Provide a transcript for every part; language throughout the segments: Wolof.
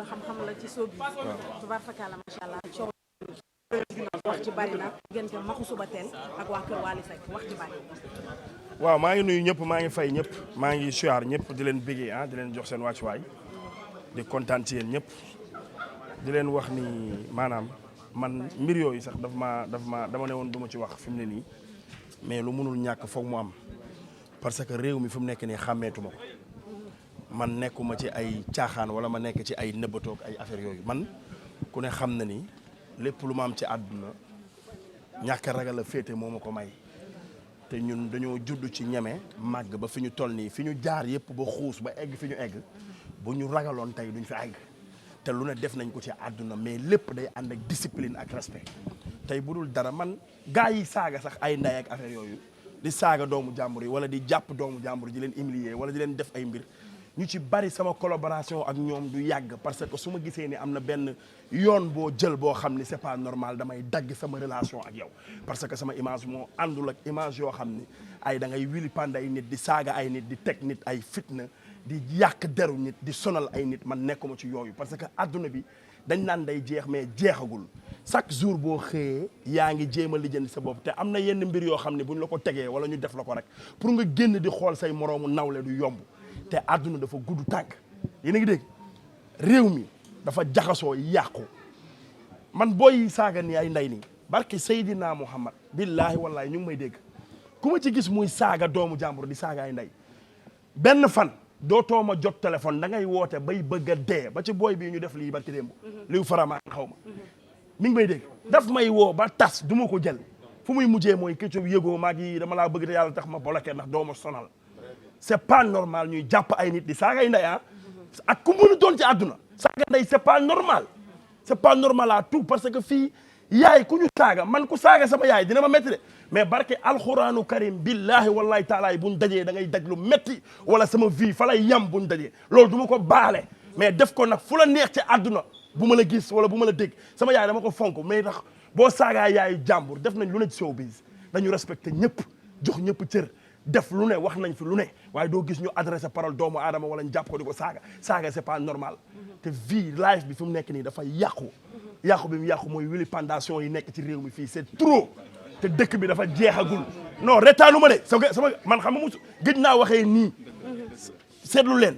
la xam-xam la ci sóob bi tubaarfakala macha allah coow wax ci bari na diggante maxu suba teel ak waa kër Wally Seck wax ci bari. waaw maa ngi nuyu ñëpp maa ngi fay ñëpp maa ngi siyaar ñëpp di leen bëggee di leen jox seen wàccuwaay di kontaan ci yéen ñëpp di leen wax ni maanaam man mbir yooyu sax dama ne woon du ma ci wax fi mu ne nii mais lu mënul ñàkk foog mu am parce que réew mi fi mu nekk nii xàmmeetuma ko man nekkuma ci ay caaxaan wala ma nekk ci ay nëbbatoog ay affaire yooyu man ku ne xam na ni lépp lu ma am ci àdduna ñàkk ragal a féete moo ma ko may te ñun dañoo judd ci ñeme màgg ba fi ñu toll nii fi ñu jaar yëpp ba xuus ba egg fi ñu egg bu ñu ragaloon tey duñ fi egg te lu ne def nañ ko ci àdduna mais lépp day ànd ak discipline ak respect tey bu dul dara man gaa yi saaga sax ay nday ak affaire yooyu di saaga doomu jàmbur yi wala di jàpp doomu jàmbur di leen humilier wala di leen def ay mbir ñu ci bari sama collaboration ak ñoom du yàgg parce que su ma gisee ni am na benn yoon boo jël boo xam ni c'est pas normal damay dagg sama relation ak yow parce que sama image moo àndul ak image yoo xam ni ay da ngay wili pand ay nit di saaga ay nit di teg nit ay fitna di yàq deru nit di sonal ay nit man nekkuma ci yooyu parce que adduna bi dañ naan day jeex mais jeexagul chaque jour boo xëyee yaa ngi jéem a lijjanti sa bopp te am na yenn mbir yoo xam ne buñ la ko tegee wala ñu def la ko rek pour nga génn di xool say moroomu nawle du yomb te àdduna dafa gudd tànk yéen a ngi dégg réew mi dafa jaxasoo yàqu man booy saaga ni ay ndey nii barke Seydina Muhammad billaahi wallaahi ñu ngi may dégg ku ma ci gis muy saaga doomu jàmbur di saaga ay ndey benn fan dootoo ma jot téléphone da ngay woote bay bëgg a dee ba ci booy bii ñu def lii barki démb liw faramaan xaw ma mi ngi may dégg daf may woo ba tas du ma ko jël fu muy mujjee mooy Ketchup yëgoo maa ngi dama laa bëgg te yàlla tax ma bloqué ndax doo ma sonal c'est pas normal ñuy jàpp ay nit di saaga ay ndey ak ku mën a doon ci àdduna saaga ndey c'est pas normal à tout parce que fii yaay ku ñu saaga man ku saaga sama yaay dina ma métti de mais barke alxuraanu karim billahi wallahi taalaay buñ dajee da ngay daj lu métti wala sama vie fa lay yam buñ dajee loolu du ma ko baale mais def ko nag fu la neex ci àdduna bu ma la gis wala bu ma la dégg sama yaay dama ko fonk mais tax boo saagaa yaayu jàmbur def nañ lu ne ci showbiz dañu respecté ñëpp jox ñëpp cër def lu ne wax nañ fi lu ne waaye doo gis ñu adressé parole doomu aadama wala ñu jàpp ko di ko saaga c'est pas normal te vie life bi fi mu nekk nii dafa yàqu bi mu yàqu mooy wili pendation yi nekk ci réew mi fii c'est trop te dëkk bi dafa jeexagul non retaanu ma de sama man xam nga musu gëj naa waxee nii seetlu leen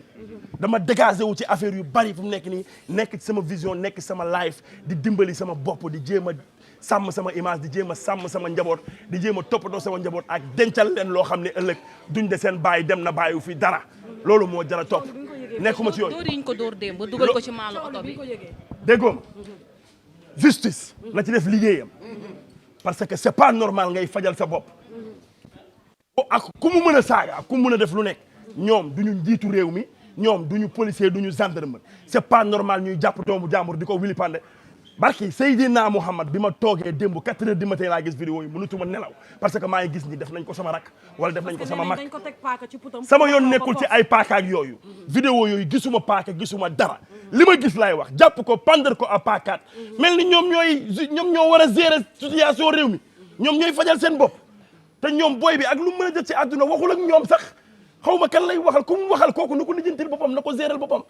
dama dégagé wu ci affaire yu bari fu mu nekk nii nekk ci sama vision nekk sama life di dimbali sama bopp di jéem a sàmm sama image di jéem a sàmm sama njaboot di jéem a toppatoo sama njaboot ak dencal leen loo xam ne ëllëg duñ de seen bàyyi dem na bàyyiwu fi dara loolu moo jar a topp nekkuma ci yooyu. dóor yi ñu ko dóor démb ba dugal ko ci maalu oto bi. déggoom justice na ci def liggéeyam parce que c'est pas normal ngay fajal sa bopp ak ku mu mën a saaga ak ku mu mën a def lu nekk ñoom duñu njiitu réew mi ñoom duñu policier duñu gendarme c'est pas normal ñuy jàpp doomu jàmbur di ko wili pande barki Seydina Muhammad bi ma toogee démb 4 heures du matin laa gis vidéo yi mënutuma nelaw parce que maa ngi gis ni def nañ ko sama rak wala def nañ ko sama mag sama yoon nekkul ci ay paaka ak yooyu vidéo yooyu gisuma paaka gisuma dara li ma gis laay wax jàpp ko pandar ko à paakaat mel ni ñoom ñoo war a gérer situation réew mi ñoom ñooy fajal seen bopp te ñoom booy bi ak lu mën a jot ci àdduna waxul ak ñoom sax xaw ma kan lay waxal ku mu waxal kooku na ko lijjantil boppam na ko gérer boppam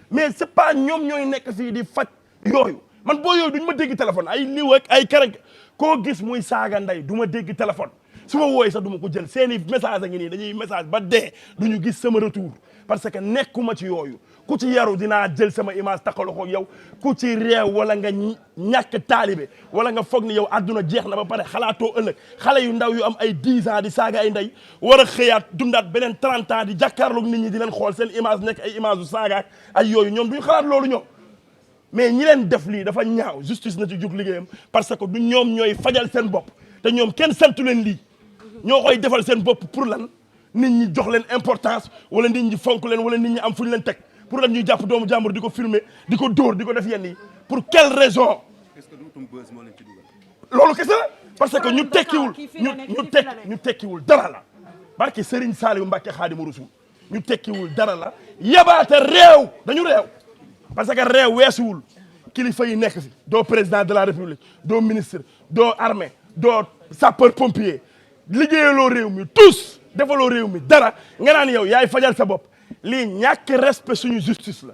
mais c'est pas ñoom ñooy nekk fii di faj yooyu man boo yooyu duñu ma dégg téléphone ay liw ak ay karang koo gis muy saaga ndey du ma dégg téléphone su ma wooyee sax du ma ko jël seeni message a ngi nii dañuy message ba dee duñu gis sama retour parce que nekkuma ci yooyu ku ci yaru dinaa jël sama image takkaloo ko yow ku ci réew wala nga ñàkk taalibe wala nga foog ni yow àdduna jeex na ba pare xalaatoo ëllëg xale yu ndaw yu am ay 10 ans di saaga ay ndey war a xëyaat dundaat beneen 30 ans di jàkkaarloog nit ñi di leen xool seen image nekk ay image yu saaga ak ay yooyu ñoom duñu xalaat loolu ñoom mais ñi leen def lii dafa ñaaw justice na ci jug liggéeyam parce que du ñoom ñooy fajal seen bopp te ñoom kenn santu leen lii ñoo koy defal seen bopp pour lan nit ñi jox leen importance wala nit ñi fonk leen wala nit ñi am fu ñu leen teg pour lan ñuy jàpp doomu jàmbur di ko filmer di ko dóor di ko def yenn yi pour quelle raison. est-ce que dootum buzz moo leen ci dugal. loolu kese la parce que ñu tekkiwul dara la barke Serigne Saliou Mbacké Khadimou Rassoul ñu tekkiwul dara la yabaate réew dañu réew. parce que réew weesuwul kilifa yi nekk fi doo président de la république doo ministre doo armée doo sapeur pompier liggéeyaloo réew mi tous defaloo réew mi dara nga naan yow yaay fajal sa bopp lii ñàkk respect suñu justice la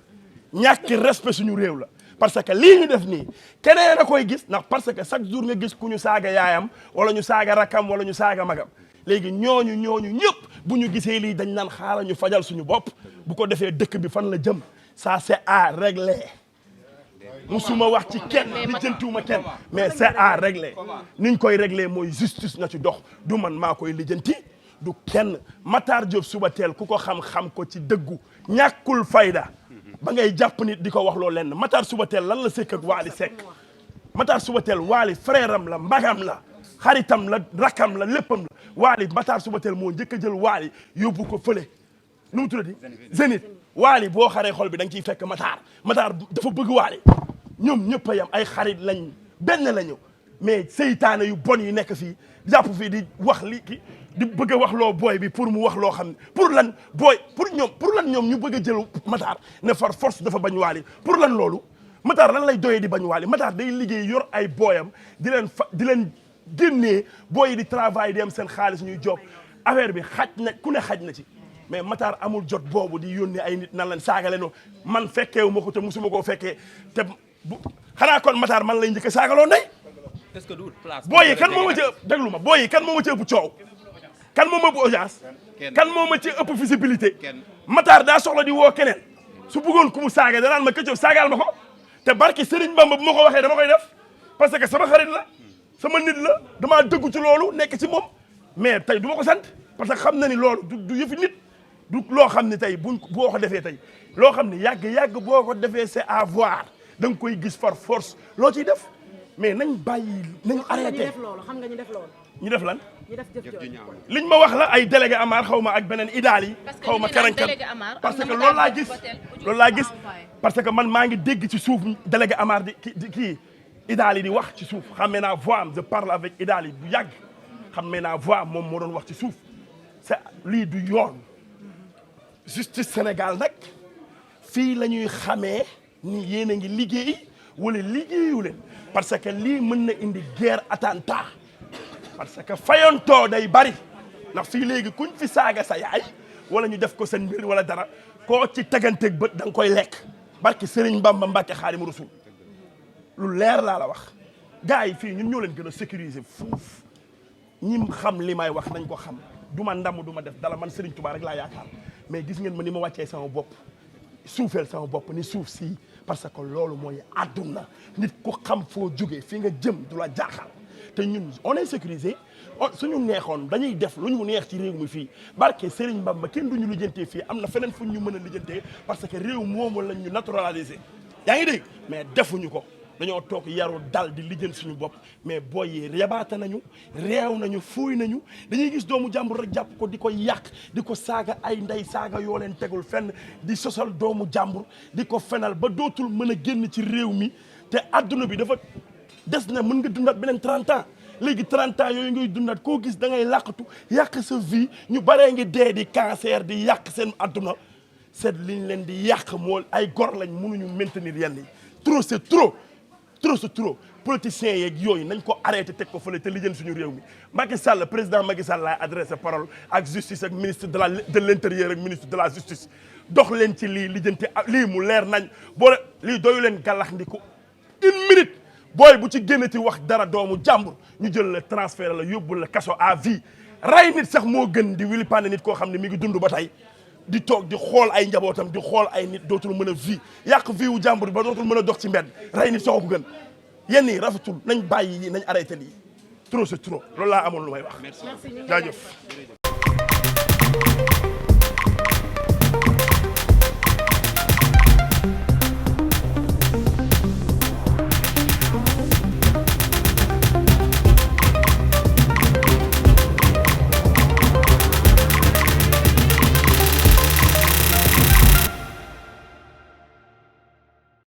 ñàkki respect suñu réew la parce que lii ñu def nii keneen a koy gis ndax parce que chaque jour nga gis ku ñu saaga yaayam wala ñu saaga rakkam wala ñu saaga magam léegi ñooñu ñëpp bu ñu gisee lii dañ naan xaaral ñu fajal suñu bopp bu ko defee dëkk bi fan la jëm ça c'est à régler musuma wax ci kenn lijjantiwuma kenn mais c'est à régler niñ koy régler mooy justice na ci dox du man maa koy lijjanti du kenn Matar Diop suba teel ku ko xam ko ci dëggu ñàkkul fayda ba ngay jàpp nit di ko wax loo lenn Matar suba teel lan la sekk ak Waly Seck Matar suba teel Waly frère am la mbagam la xaritam la rakkam la léppam la Waly Matar suba teel moo njëkk a jël Waly yóbbu ko fële nu mu tuddati Zénith Waly boo xaree xol bi da nga ciy fekk Matar dafa bëgg Waly ñoom ñëpp a yam ay xarit lañ benn lañu mais seytaane yu bon yi nekk fii jàpp fii di wax li ki di bëgg a wax loo booy bi pour mu wax loo xam ne pour lan booy pour lan ñoom ñu bëgg a jël Matar ne far force dafa bañ Waly pour lan loolu Matar lan lay doyee di bañ Waly Matar day liggéey yor ay booyam di leen génnee booy yi di travail di am seen xaalis ñuy job affaire bi xaj na ku ne xaj na ci mais Matar amul jot boobu di yónnee ay nit nan leen saagale no man fekkeewu ma ko te musuma koo fekkee te xanaa kon Matar man lay njëkk a saagaloo ndey est-ce que du place booy yi kan moo ma ci ëpp déglu ma booy yi kan moo ma ci ëpp coow kan moo ma ëpp audience kan moo ma ci ëpp visibilité Matar daa soxla di woo keneen su bëggoon ku mu saaga danaan ma Ketchup saagaal ma ko te barki Serigne Bamba bu ma ko waxee dama koy def parce que sama xarit la sama nit la damaa dëggu ci loolu nekk ci moom mais tey du ma ko sant parce que xam na ni loolu du yëfi nit du loo xam ne tey boo ko defee tey loo xam ne yàgg boo ko defee c'est à voir da nga koy gis par force loo ciy def mais nañ bàyyi nañ arrêté xam nga ñu def loolu ñu def lan ñu def jëf jooju liñ ma wax la ay délégué Amar xaw ma ak beneen idaal yi xaw ma karankan parce que loolu laa gis parce que man maa ngi dégg ci suuf délégué Amar di kii idaal yi di wax ci suuf xammee naa voix am je parle avec idaal yi bu yàgg xammee naa voix moom moo doon wax ci suuf c'est lii du yoon justice Sénégal nag fii la ñuy xamee ni yéen a ngi liggéey wala liggéeyu leen parce que lii mën na indi guerre attentat parce que fayantoo day bari ndax fii léegi kuñ fi saaga sa yaay wala ñu def ko seen mbir wala dara koo ci teganteeg bët da nga koy lekk barki Serigne Bamba Mbacke Xaadimu Rasuul lu leer laa la wax gars yi fii ñun ñoo leen gën a sécuriser fuuf ñi xam li may wax nañ ko xam du ma ndamu du ma def dala man Serigne Touba rek laa yaakaar mais gis ngeen ma ni ma wàccee sama bopp suufeel sama bopp ni suuf si parce que loolu mooy àdduna nit ku xam foo jógee fi nga jëm du la jaaxal te ñun on est sécurisé suñu neexoon dañuy def lu ñu neex ci réew mi fii barke Serigne Bamba kenn duñu lijjantee fii am na feneen fu ñu mën a lijjantee parce que réew moomu lañ ñu naturalisé yaa ngi dégg mais defuñu ko dañoo toog yaru dal di lijjant suñu bopp mais booy yi yabaata nañu réew nañu fuuy nañu dañuy gis doomu jàmbur rek jàpp ko di ko yàq di ko saaga ay ndey saaga yoo leen tegul fenn di sosal doomu jàmbur di ko fenal ba dootul mën a génn ci réew mi te adduna bi dafa des na mën nga dundaat beneen 30 ans léegi 30 ans yooyu ngay dundaat koo gis da ngay làqatu yàq sa vie ñu baree ngi dee di cancer di yàq seen adduna seet liñ leen di yàq moo ay gor lañ mënuñu maintenir yenn yi trop c'est trop politiciens yeeg yooyu nañ ko arrêté teg ko fële te lijjën suñu réew mi Macky Sall président Macky Sall laay adressé parole ak justice ak ministre de l'intérieur ak ministre de la justice dox leen ci lii lijjanti lii mu leer nañ boo lii doyu leen gàllax ndiku 1 minute booy bu ci génnati wax dara doomu jàmbur ñu jël la transfert la yóbbul la kaso à vie ray nit sax moo gën di wili pande nit koo xam ne mi ngi dund ba tey di toog di xool ay njabootam di xool ay nit dootul mën a vie yàq vie wu jàmbur ba dootul mën a dox ci mbedd rey nit soo ko gën yenn yi rafetul nañ bàyyi yi nañ arrêté lii trop c'est trop loolu laa amoon lu may wax jaajëf